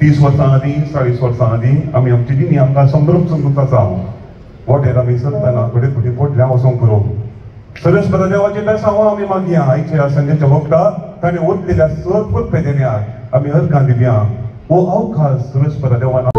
30 वर्सां आदीं 40 वर्सां आदीं आमी आमची जिणी आमकां संभ्रम समजून आसा वाटेर आमी चलतना थोडे थोडी पोटल्या वचोंक पुरो सरस्पत देवाचे बेसांव आमी मागया आयच्या सांजेच्या वखदा ताणें ओतलेल्या सर कृपेदेन्याक आमी अर्गां दिवया हो अवकाश सरस्पत देवान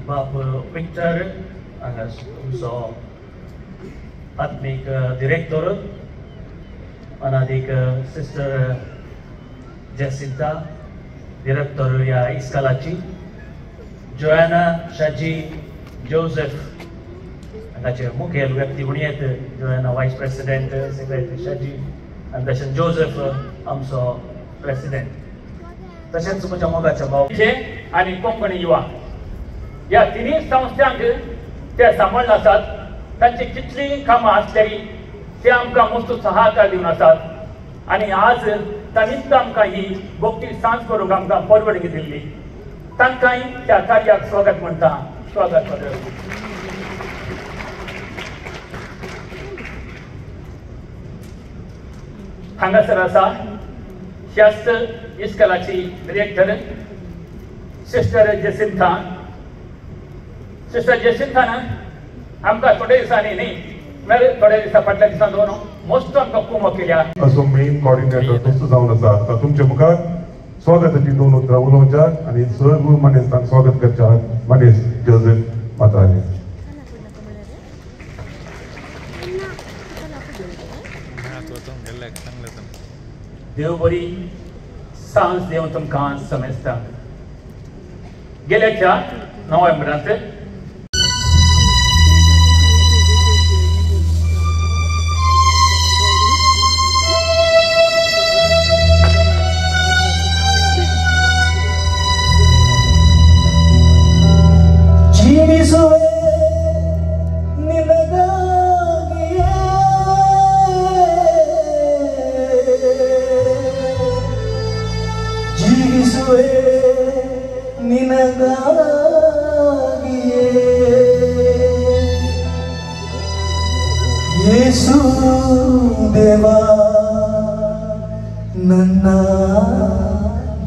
बाप विक्टर हांगा तुमचो आत्मीक डिरेक्टर अनादीक सिस्टर जेसिंता डिरेक्टर ह्या इस्कॉलाची जोयाना शाजी जोसेफ हांगाचे मुखेल व्यक्ती म्हणयेत Joanna vice president secretary Shaji आनी तशेंच जोसेफ आमचो प्रेसिडेंट तशेंच म्हज्या मोगाच्या भाव आनी कोंकणी युवा ह्या तिनूय संस्थांक ते सांबाळून आसात तांची कितलीं कामां आसतली ते आमकां मस्त सहाकार दिवन आसात आनी आज त्या निमतान आमकां ही भक्ती सांज करूंक आमकां परवडणी दिल्ली तांकांय त्या कार्याक स्वागत म्हणटा स्वागत करता. हांगासर आसा शास्त्र इस्कॉलाची डिरेक्टर सिस्टर जेसिंथा. सिस्टर जेसिंथान आमकां थोडे दिसांनी न्ही म्हळ्यार थोडे दिसा फाटल्या दिसां दोन मोस्ट आमकां कुमो केल्या. असो मेन कॉर्डिनेटर तसो जावन आसा. आतां तुमच्या मुखार स्वागताची दोन उतरां उलोवच्याक आनी सर्व मानेस्तांक स्वागत करच्याक मानेस्त जोसेफ माताले. देव बरी सांज देव तुमकां समेस्तांक. गेल्या त्या नोव्हेंबरांत ಜೀವಿಸುವೆ ನಿನಗಾಗಿಯೇ ಜೀವಿಸುವೆ ನಿನಗಾಗಿಯೇ ಯೇಸು ದೇವಾ ನನ್ನ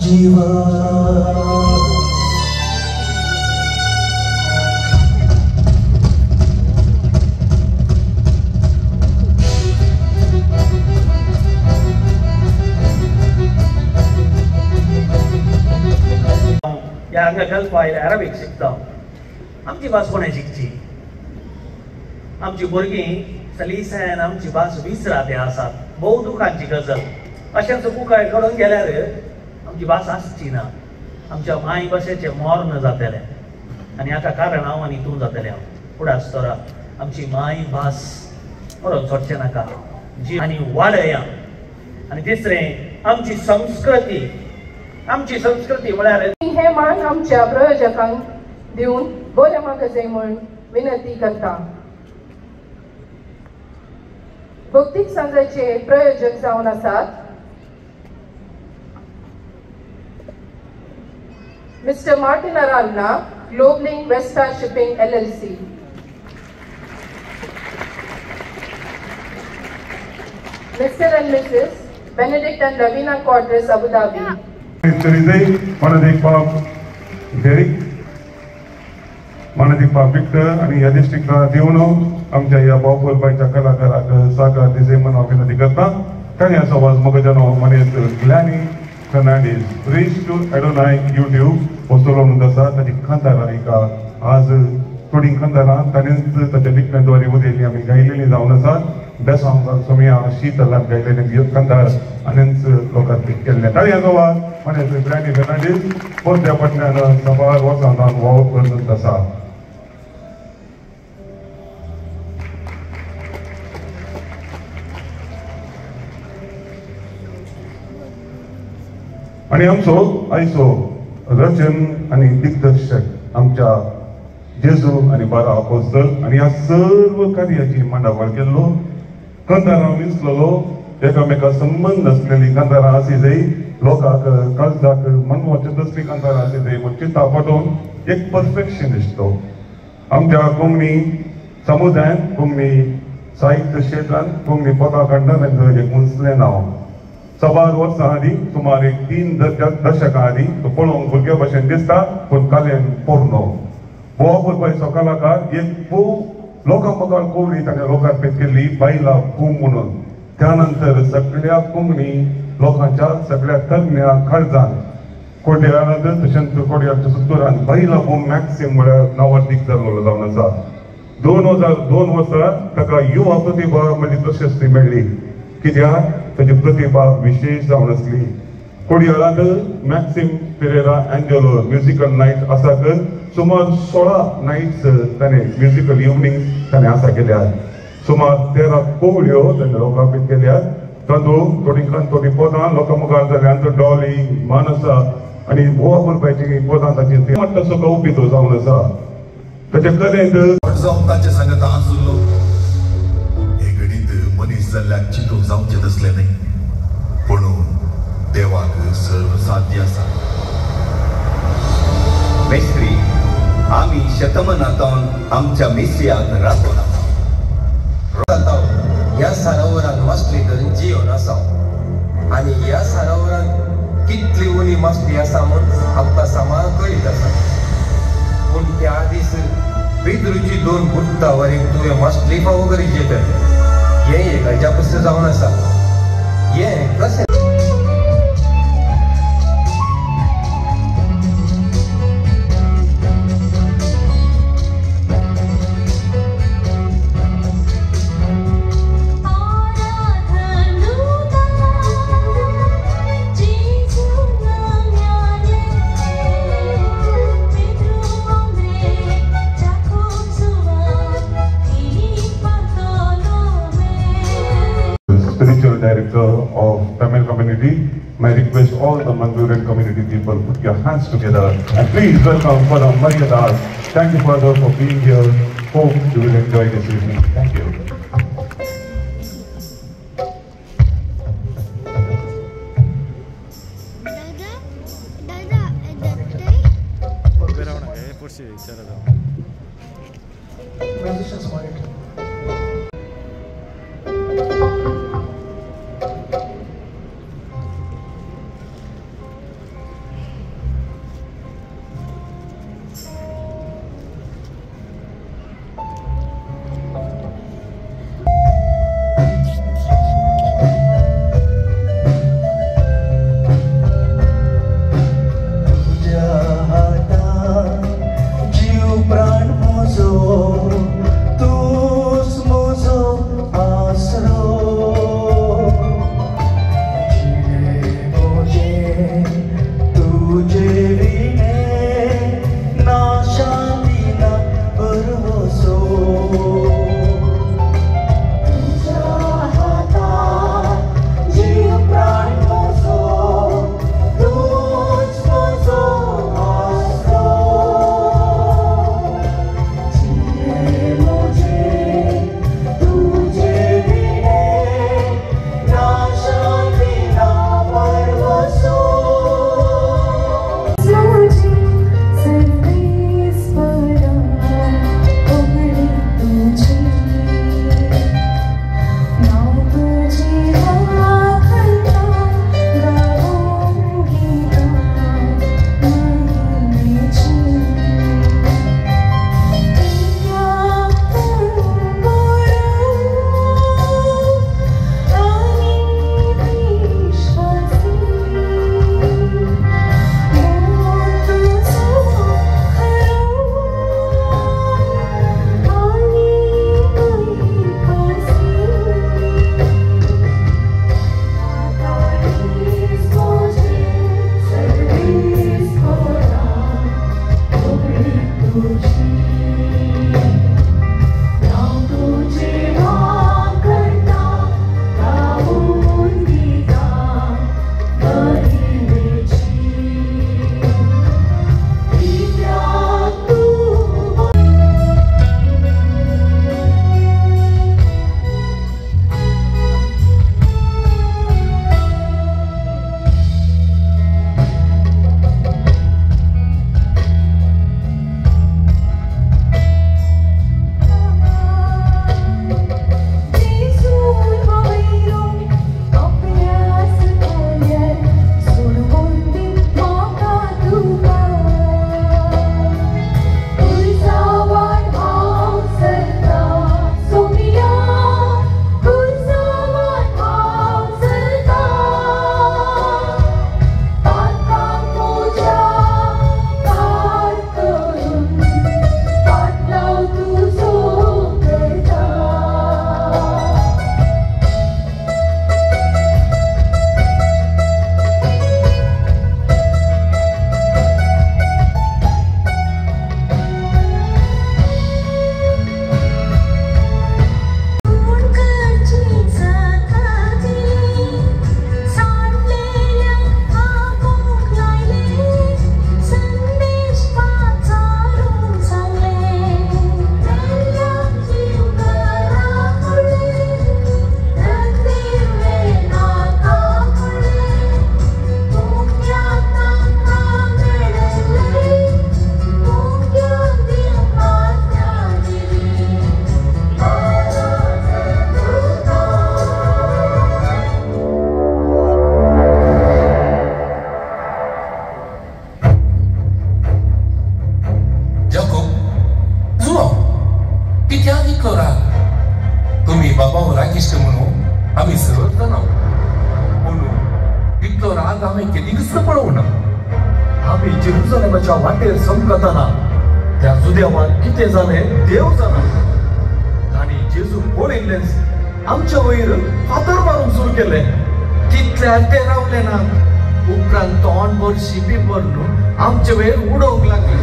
ಜೀವ. ह्या हांगा गल्फा आयले अरबीक शिकता. आमची भास कोणें शिकची? आमची भुरगीं सलीसायन आमची भास विसराते आसात. भोव दुखांची गजल. अशेंच कुकाय घडोवन गेल्यार आमची भास आसची ना. आमच्या माय भाशेचें मर्ण जातलें आनी हाका कारण हांव आनी तूं जातलें. हांव फुडास तोरा आमची माय भास मरोन सोडचें नाका जी आनी वाडया. आनी तिसरें आमची संस्कृती. आमची संस्कृती म्हळ्यार हे मान आमच्या प्रयोजकांक दिवन बरें मागजय म्हूण विनंती करता. भौतीक सांजाचे प्रयोजक जावन आसात mister Martin Aranha, Globalink Vesta shipping LLC. Mister and Mrs Benedict and Lavina Quadras, Abu Dhabi. मनादीक बाब डेरिक, मनादीक बाब विक्टर आनी ह्या डिस्ट्रिक्टा दिवन आमच्या ह्या बावपरबायच्या कलाकाराक साकार दिसे म्हूण हांव विनंती करता. तांणी आवाज मगजानो मनेस्त Glenny Fernandes praise to Adonai YouTube हो सोलो म्हणून आसा. ताची कांतारां एका आज थोडीं कांतारां ताणेंच ताच्या लिखण्याद्वारे उदयल्ली आमी गायलेली जावन आसा. बेसांव सोमिया शीतलान गायलेले कांतार आनीच लोकांक केल्ले. ताळयांचो आवाज मनेस्त ग्लॅनी फर्नांडीस पोरत्या फाटल्यान साबार वर्सां वावर करत आसा. आनी आमचो आयचो रचन आनी दिग्दर्शक आमच्या जेजू आनी बारा आपोस्तल आनी ह्या सर्व कार्याची मांडावळ केल्लो कांतारां विंचलेलो एकामेका संबंद आसलेली कांतारां आसी जाय लोकांक काळजाक मनवाचे तसली कांतारां आसी जाय म्हूण चिंता पटोवन एक परफेक्शनिस्ट तो आमच्या कोंकणी समुदायान कोंकणी साहित्य क्षेत्रांत कोंकणी पदां काडणाऱ्यांचो एक उंचलें नांव. साबार वर्सां आदीं सुमार एक 3 दशकां आदीं तो पळोवंक भुरग्या भशेन दिसता पूण कालेन पोरणो बोवापुरबायचो कलाकार एक भोव लोकां मुखार कोंकणी ताणें लोकार्पीत केल्ली बायलां बूम म्हणून. त्या नंतर सगळ्या कोंकणी लोकांच्या सगळ्या तरण्या काळजान कोड्याळांत तशेंच कोड्याच्या सुत्तुरान बायलां बूम मॅक्सिम म्हळ्यार नांवाडीक जाल्लो जावन आसा. 2002 वर्सा ताका युवा प्रतिभा म्हणजे प्रशस्ती मेळ्ळी कित्याक ताची प्रतिभा विशेष जावन आसली. कोडयाळांत Maxim Pereira Angelo musical night आसा तर सुमार 16 नायट्स ताणें म्युजिकल इवनींग ताणें आसा केल्यात. सुमार 13 कोवळ्यो ताणें लोकार्पीत केल्यात. तातूंत थोडीं थोडीं पदां लोकां मुखार जाल्यात डॉली मानसा आनी गोवा पुरपाची पदां ताची म्हणटा तसो गावपी तो जावन आसा. ताचे कलेंत ताचे सांगता आसलो हे घडीत मनीस जाल्ल्याक चिंतूंक जावचें तसलें न्हय, पूण देवाक सर्व साध्य आसा. मेस्त्री, आमी शतमनातावन आमच्या मिसयाक राखून आसा. ह्या सरोवरान मासली धरून जिवन आसा आनी ह्या सरोवरान कितली उणी मासली आसा म्हूण आमकां सामार कळीत आसा. पूण त्या दीस पिद्रूची 2 बुडटा वरीं तुवें मासली फावो करीत हें एक अजापस जावन आसा. हें कशें? community. May I request all the Mangalorean community people, put your hands together and please welcome Father Mariadas. Thank you, Father, for being here. Hope you will enjoy this evening. Thank you. Musicians monitor. जेरुसलेमाच्या वाटेर समकतना त्या जुदेवाक कितें जालें देव जाणा. तांणी जेजूक पळयल्लेंच आमच्या वयर फातर मारूंक सुरू केलें. तितल्यार ते रावले ना. उपरांत तोंडभर शिपी भरून आमचे वयर उडोवंक लागले.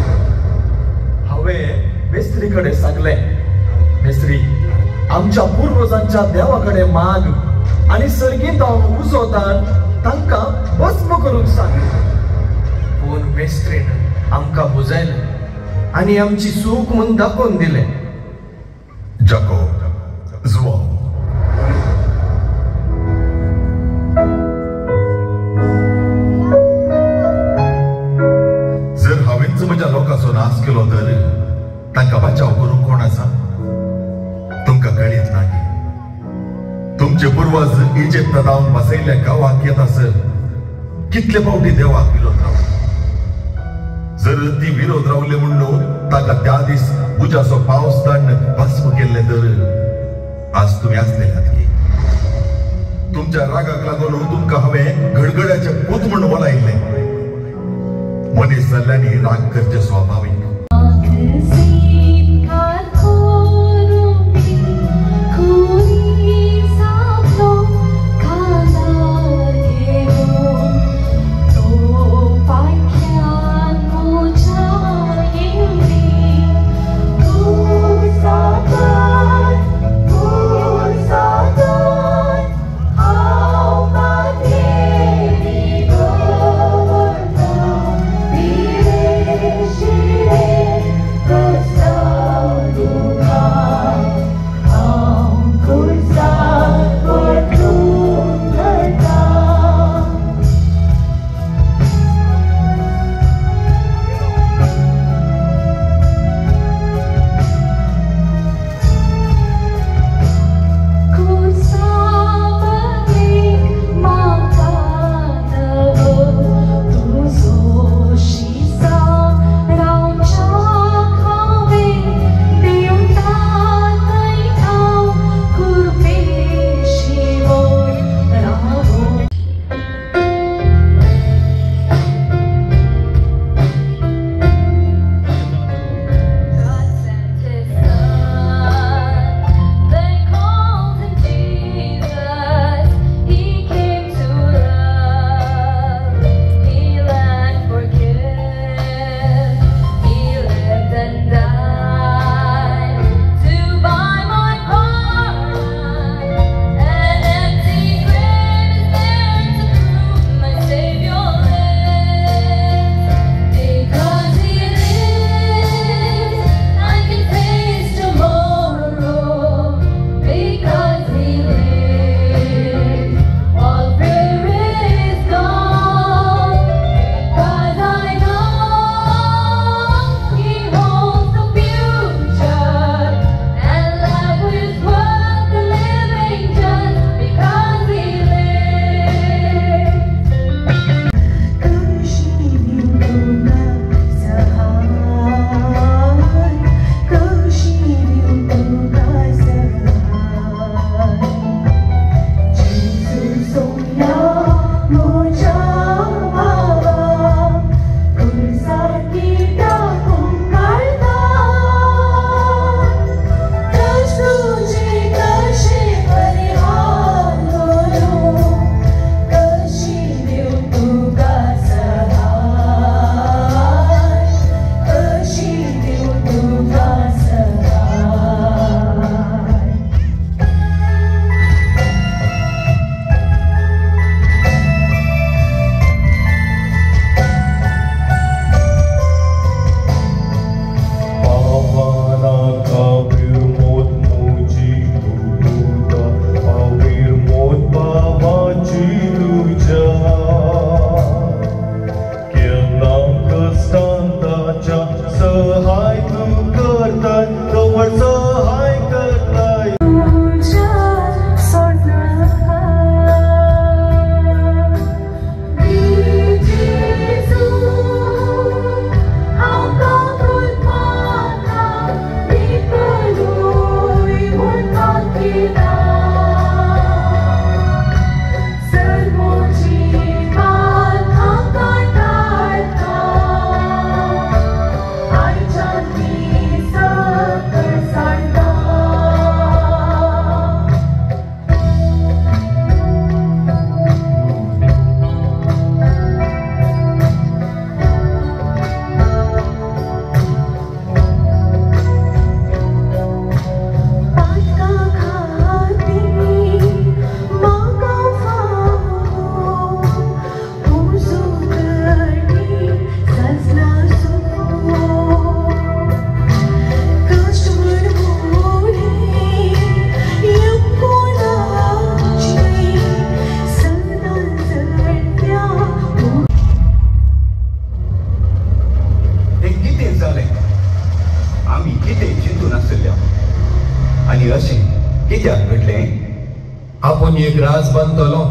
हांवें मेस्त्री कडेन सांगलें, मेस्त्री आमच्या पुर्वजांच्या देवा कडेन माग आनी सर्गींत हांव उजो धाड तांकां भस्म करूंक सांग. पूण मेस्त्रीन आमकां बुजायलें आनी आमची चूक म्हूण दाखोवन दिलें. जाकोब, जुवांव, जर हांवेंच म्हज्या लोकांचो नाश केलो तर तांकां बचाव करूंक कोण आसा? तुमकां कळीत ना की तुमचे पुर्वज इजिप्त जावन बसयल्ल्या गांवाक येतासर कितले फावटी देवाक विरोध रावले. जर ती विरोध रावले म्हणून ताका त्या दीस उज्याचो पावस धाडून भस्म केल्ले तर आज तुमी आसले की तुमच्या रागाक लागून तुमकां हांवें गडगड्याचे पूत म्हूण वलायिल्लें. मनीस जाल्ल्यांनी राग करचें स्वाभावीक. She घडलें? आपूण एक राज बांदतलो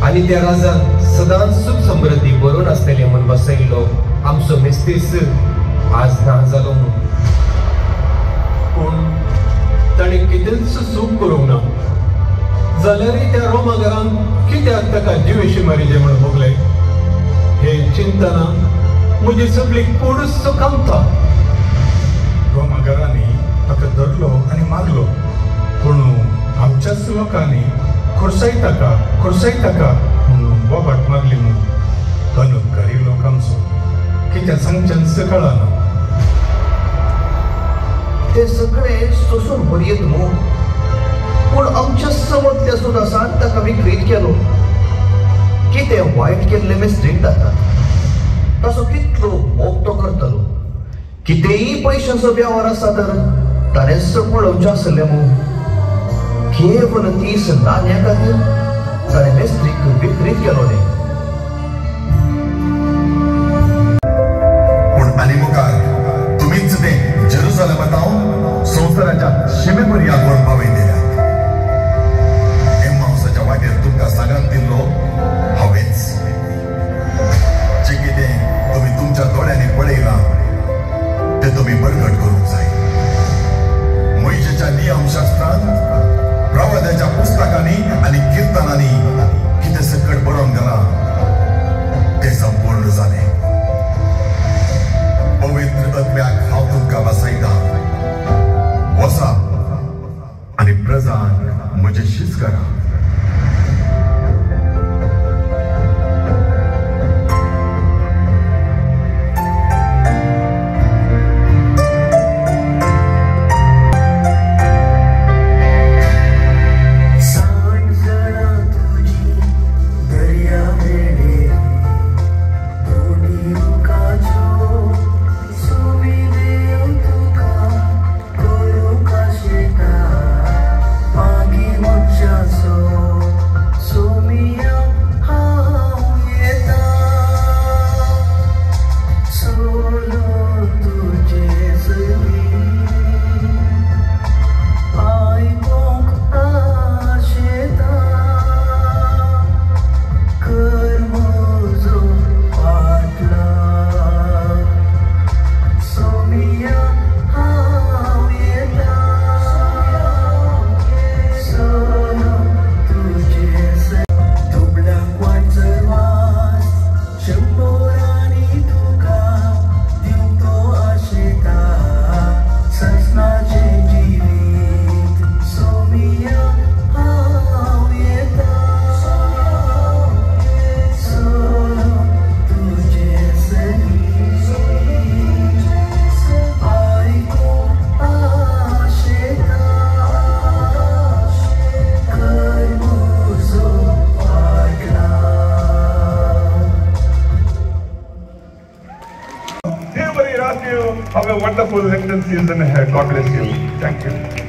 आनी त्या राजान सदांच सुख समृद्धी बरोवन आसतली म्हूण बसयल्लो आमचो मिस्तीस आज ना जालो म्हूण. पूण ताणें कितेंच चूक करूंक ना जाल्यारय त्या रोमागरान कित्याक ताका जिवेशी मारिल्लें म्हूण भोगलें हे चिंतना म्हजी सगळी कूडच कामता. रोमागरांनी ताका धरलो आनी मारलो, पूण आमच्याच लोकांनी खुर्साय ताका म्हणून बोबाट मारली म्हूण अनुपकारी लोक आमचो कितें सांगचेंच कळना. ते सगळे सोसून बरयत न्हू, पूण आमच्या समजल्या सुदासान ताका विक्रीत केलो. कितें वायट केल्लें मिस्त्रीन ताका, ताचो कितलो मोग तो करतलो. कितेंय पयशांचो वेव्हार आसा तर ताणेंच पळोवचें आसलें मू. केवल 30 नाण्या खातीर ताणें मिस्त्रीक विक्रीत केलो न्ही. पूण आनी मुखार तुमीच ते जेरुसलेमांत संवसाराच्या शिमेपर्यंत व्हरून पावयतले. एम्माउसाच्या वाटेर तुमकां सांगात दिल्लो हांवेंच. जें कितें तुमी तुमच्या दोळ्यांनी पळयलां तें तुमी बळकट करूंक जाय. मोयजेच्या नियमशास्त्रांत, प्रवाद्याच्या पुस्तकांनी आनी किर्तनांनी कितें सकट बरोवन घालां तें संपूर्ण जालें. पवित्र आत्म्याक हांव तुमकां बसयतां. वसा आनी प्रजान म्हजें शीस करा. Have a wonderful Lenten season ahead. God bless you. Thank you.